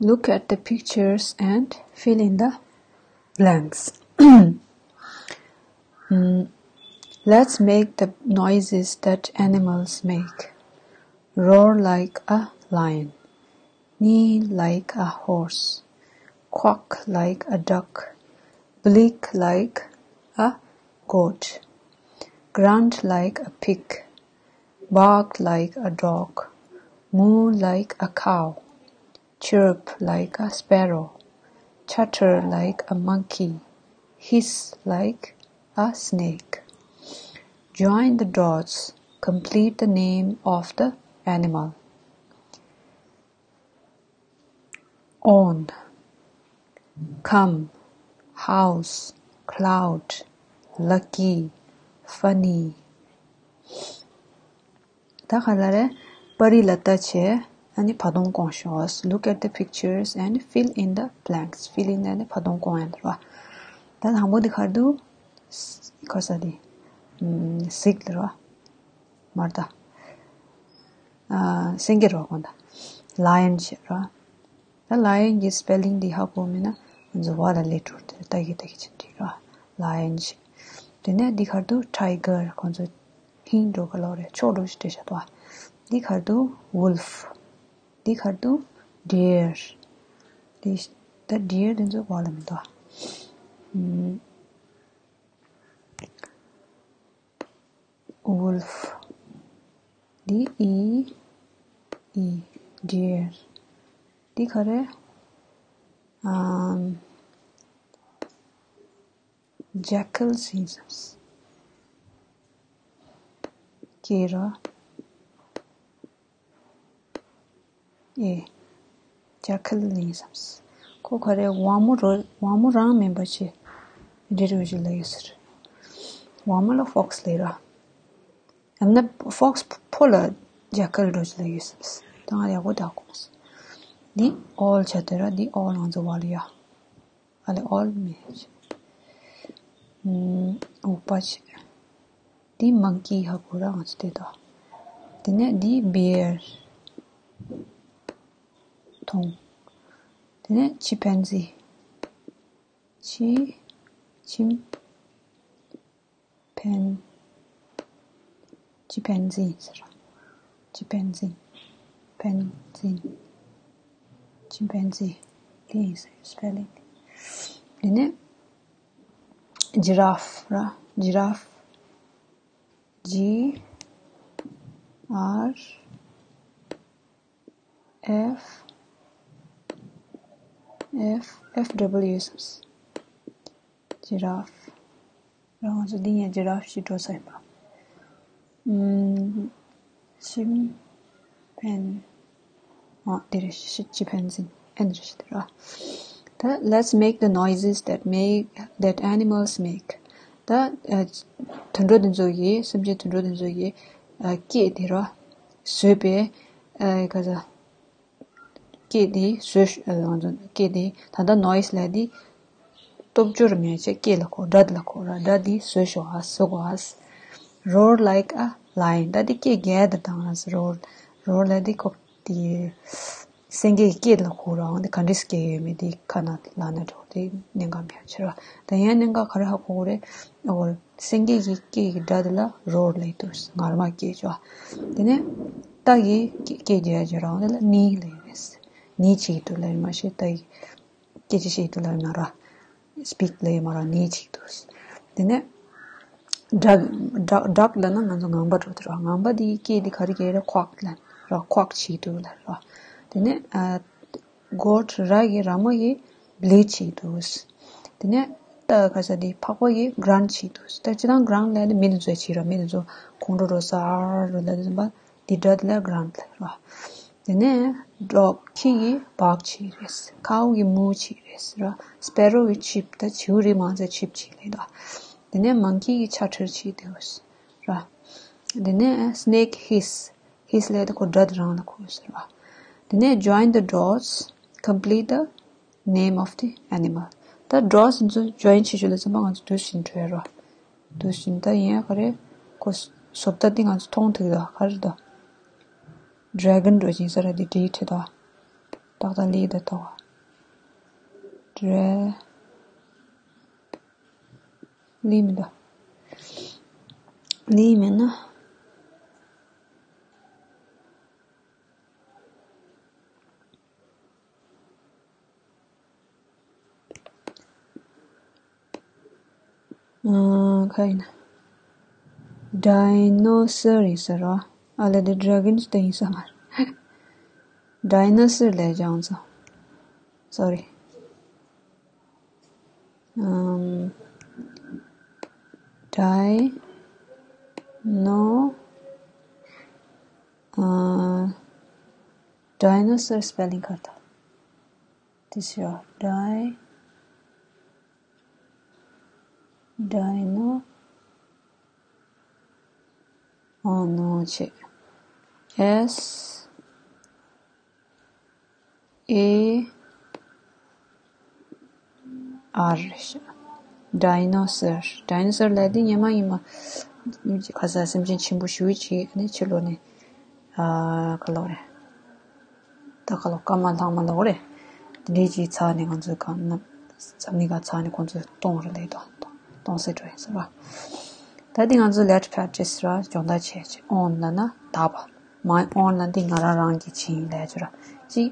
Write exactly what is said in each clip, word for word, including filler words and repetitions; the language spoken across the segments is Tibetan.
Look at the pictures and fill in the blanks. Mm, let's make the noises that animals make. Roar like a lion. Neigh like a horse. Quack like a duck. Bleat like a goat. Grunt like a pig. Bark like a dog. Moo like a cow. Chirp like a sparrow. Chatter like a monkey. Hiss like a snake. Join the dots. Complete the name of the animal. On. Come. House. Cloud. Lucky. Funny. ད་ག་ལ་རེད། པར་རིས་ལ་ལྟ་བྱས། ཨ་ནི་བར་སྟོང་བསྐོང་ཤོག Look at the pictures and fill in the blanks. Fill in ཨ་ནི་བར་སྟོང་བསྐོང་ཡ་ལ་རེད་བ། ད་དང་པོ་འདི་ག་རེ་འདུག་ཁ་ས་འདི། གཟིག་ལ་རེད་བ། མར་ད། སེང་གེ་རེད་བ་གོ་ད། Lion བྱས་རེད་བ། ད་lion གྱི་spelling འདི་ཧ་གོ་མེད་ན་ང་ཚོ་བ་ལ་ལས་འགྲོ་དེ་ལྟ་གི་ལྟ་གི་ཅིག་འགྲིག་ར། Lion ཞིག་དེ་ནས་འདི་གར་དུ་tiger ཁོང་ཚོ་ཧིང་འགྲོ་ག་ལོ་རེད་ཕྱོགས་འགྲོ་ཞིག་སྤྲད་བཞག་འདུག་འདི་གར་དུ་wolf འདི་གར་དུ་deer འདི་ད་deer འདི་ཚོ་བ་ལ་མི་འདུག wolf འདི་ཨི་ཨི་deer འདི་ག་རེ། ཨམ། jackal ཟེར་བསམས། ཀེ་ར། ཨེ། jackal ཡིན་བསམས། ཁོ་ག་རེ་ཝ་མོ་རོ་ཝ་མོ་རང་མིན་པ་ཆེ། འདྲེ་རོ་ཞིག་ལ་ཡོད་ཟེར། ཝ་མོ་ལ་fox ལ་ཡོད་ར། ཡང་ན་fox ཕོ་ལ་jackal འགྲོ་ཞིག་ལ་ཡོད་ཟེར། ད་ང་ཡག་པོ་ད་གོ་སོང་། འདི་owl བྱ་དེ་ར་འདི་owl ང་ཚོ་བ་ལ་ཡ། ཨ་ལེ་owl མེད། ཨུམ། འུག་པ་བྱས། འདི་monkey ཧ་གོ་ར་ང་ཚོ་དེ་དག་དེ་ནས་འདི་bear མཐོང་། དེ་ནས་chimpanzee ཆི་ཆིམ་ཕན་chimpanzee ཟེར། chimpanzee ཕན་ཛིན་chimpanzee དེ་ཡིན་ཟེར་spelling དེ་ནས་giraffe ར་giraffe G R F F F W ཟེར། giraffe རང་ཚོ་འདི་ཡང་giraffe ཞིག་འགྲོ་ས་ཡིན་པ། ཨུམ། chimpan ཨ་དེ་རེད་ཤི་chimpanzee ཨན་རེད་ཤི་དེ་ར། ད་let's make the noises that make that animals make ད་དུད་འགྲོ་དེ་ཚོ་ཡི་སེམས་ཅན་དུད་འགྲོ་དེ་ཚོ་ཡི་སྐད་དེ་ར་བཟོས་པའི་ག་ས། སྐད་དེ་བཟོས་ཤོག་ང་ཚོ་སྐད་དེ་ད་ལྟ་noise ལབ་དེ་སྟོབས་འབྱོར་མེད་ཅེས་སྐད་ལ་གོ་སྒྲ་དེ་ལ་གོ་ར་སྒྲ་དེ་བཟོས་ཤོག་ཨ་བཟོ་གོ་ཨ། roar like a lion ད་དེ་སྐད་རྒྱག་དེ་དང་ཨ་roar roar ལབ་དེ་ཁོ་དེ་སེང་གེའི་སྐད་ལ་གོ་ར་འོང་དེ་ག་འདྲས་སྐད་ཡོད་མེད་དེ་ཁ་ན་ལ་ན་འགྲོ་དེ་གནད་འགག་མེད་ཆེ་ར། ད་ཡང་གནད་འགག་ག་རེ་ཧ་གོ་གོ་རེད། ཨོ། སེང་གེ་གི་སྐད་ཀྱི་སྒྲ་དེ་ལ་roar ལབ་འདུག་ངར་མ་སྐད་ཅོ། དེ་ནས་རྟ་གི་སྐད་རྒྱག་རྒྱག་རང་དེ་ལ་neigh ལབ་རེད། neigh བྱེད་ཀྱི་འདུག་ལབ་མ་ཤེས་རྟ་གི་སྐད་ཆ་བཤད་ཀྱི་འདུག་ལབ་མ་ར། speak ལབ་མ་ར་neigh བྱེད་ཀྱི་འདུག་དེ་ནས་duck duck duck ལབ་ན་ང་ཚོ་ངང་པ་འགྲོ་དེ་ར་ངང་པ་དེའི་སྐད་དེ་ག་རེ་སྐད་རེད་quack ལབ་ར་quack བྱེད་ཀྱི་འདུག་ལབ་ར། དེ་ནས་ཨ། goat ར་གི་ར་མོ་གི་bleat བྱེད་ཀྱི་འདུག་དེ་ནས་རྟ་ག་ས་དེ་ཕག་པ་གི་grunt བྱེད་ཀྱི་འདུག་ད་སྤྱིར་བཏང་grunt ལབ་ནི་མི་དེ་ཚོས་བྱེད་ར་མི་དེ་ཚོ་ཁོང་ཁྲོ་རོ་ས་ཨར་རོ་ལབ་དེ་ཚོ་པ་དེ་སྒྲ་དེ་ལ་grunt ལབ་ར། དེ་ནས་dog ཁྱི་གི་bark བྱེད་རེད། cow གི་moo བྱེད་རེད་ར། sparrow གི་chirp ད་བྱིའུ་རིགས་མང་ཆེ་chirp བྱེད་ལབ་ད། དེ་ནས་monkey གི་chatter བྱེད་འདུག་ར། དེ་ནས་snake hiss hiss ལབ་དེ་ཁོ་སྒྲ་དེ་རང་ལ་གོ་ཟེར་བ། དེ་ནས་join the dots complete the name of the animal ད་dots ཚོ་join བྱེད་ཤོག་ལ་ཚང་མ་ང་ཚོ་འདུག་བཞིན་བྲོས་རོ། འདུག་བཞིན་ད་ཡིན་ཡ་ག་རེ་ཁོ་བཟོ་ལྟ་དེ་ང་ཚོ་མཐོང་ཐུབ་ད་ག་རེ་ད། dragon འགྲོ་བཞིན་ས་ར་དེ་བྲིས་ཁྲིད་ད། ཏག་ཏག་ལི་དང་ཐོག་ཀ་ཌེ་ལི་མི་འདུག་ལི་མེད་ན། ཨ། ག་ཡིན་ན། ཌའི་ནོ་སར་ཡིན་ས་རེད། ཨ་ལས་དེ་ཌེ་གོན་དེ་ཡིན་ས་མ་རེད། ཌའི་ནོ་སར་ལབ་ཀྱང་ཚོ། སོ་རི། ཨམ། ཌའི་ནོ། ཨ། ཌའི་ནོ་སར་སི་པེ་ལིང་ག་རེ་འདུག་དེ་ཤོ་ཌའི། ཌའི་ནོ། ཨོ་ནོ་ཆེ། S A R། ཌའི་ནོ་སར། ཌའི་ནོ་སར་ལབ་དེ་སྔོན་མ་ཡིན་མ། ཁ་ས་སེམས་ཅན་ཆེན་པོ་ཞེ་པོ་ཅིག་ནས་ཕྱི་ལོགས་ནས། ཨ། ག་ལབ་རེད། ད་ག་ལབ། སྐར་མ་ལྷག་མ་ལབ་རེད། དེ་འདྲའི་ཅིག་ཚར་ནས་ང་ཚོའི་ག་ན་འཛམ་གླིང་ག་ཚར་ནས་ཁོང་ཚོས་སྟོང་རེད་ལབ་དོ། སྟོང་ཟེར་འགྲོ་ཡིན་ཟེར་བ། ད་འདི་ང་ཚོ་let practice ར་སྦྱོང་བརྡར་བྱས་ཅིག་ཨོན་ལབ་ན་དག་པ། My own ལབ་འདི་ང་རང་རང་གི་བྱས་ཡིན་ལབ་ཅིག་ར། ཅིག་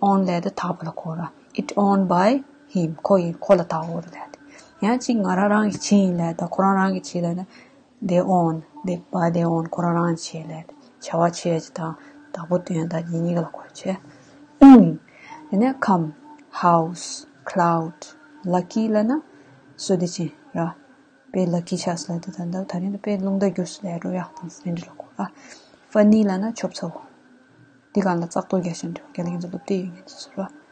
ཨོན་ལབ་དེ་དག་པ་ལ་གོ་ར། It owned by him. ཁོ་ཡིན། ཁོ་ལ་བདག་པོ་རེད་ལབ་དེ། ཡང་ཅིག་ང་རང་རང་གི་བྱས་ཡིན་ལབ་ད་ཁོ་རང་རང་གི་བྱས་ལབ་ན། They own, they, by they own. ཁོ་རང་རང་བྱས་ལབ་དེ། བྱ་བ་བྱས་ཅིག་དང་བདག་པོ་སྟོན་ཡ་དང་གཉིས་གཉིས་ལ་གོ་བྱས། དེ་ནས་come, house, cloud, lucky ལབ་ན་བསོད་བདེ་ཅན་ར། དཔེ་ལ་ཀི་ཆགས་ལབ་དེ་ད་ལྟ་ད་རིང་དཔེ་རླུང་རྟ་རྒྱུགས་ལས་འགྲོ་ཡག་དང་སེ་འདྲ་ལ་གོ་ཨ། ཕ་ནི་ལབ་ན་ཆོབ་ཚ་བོ། འདི་གང་ལ་བཙག་འཐུ་རྒྱག་བཞིན་འདུག་རྒྱ་ལ་ཡིན་ཚོ་སློབ་དེབ་ཡོད་ངེས་ཚོ་ཟེར་བ།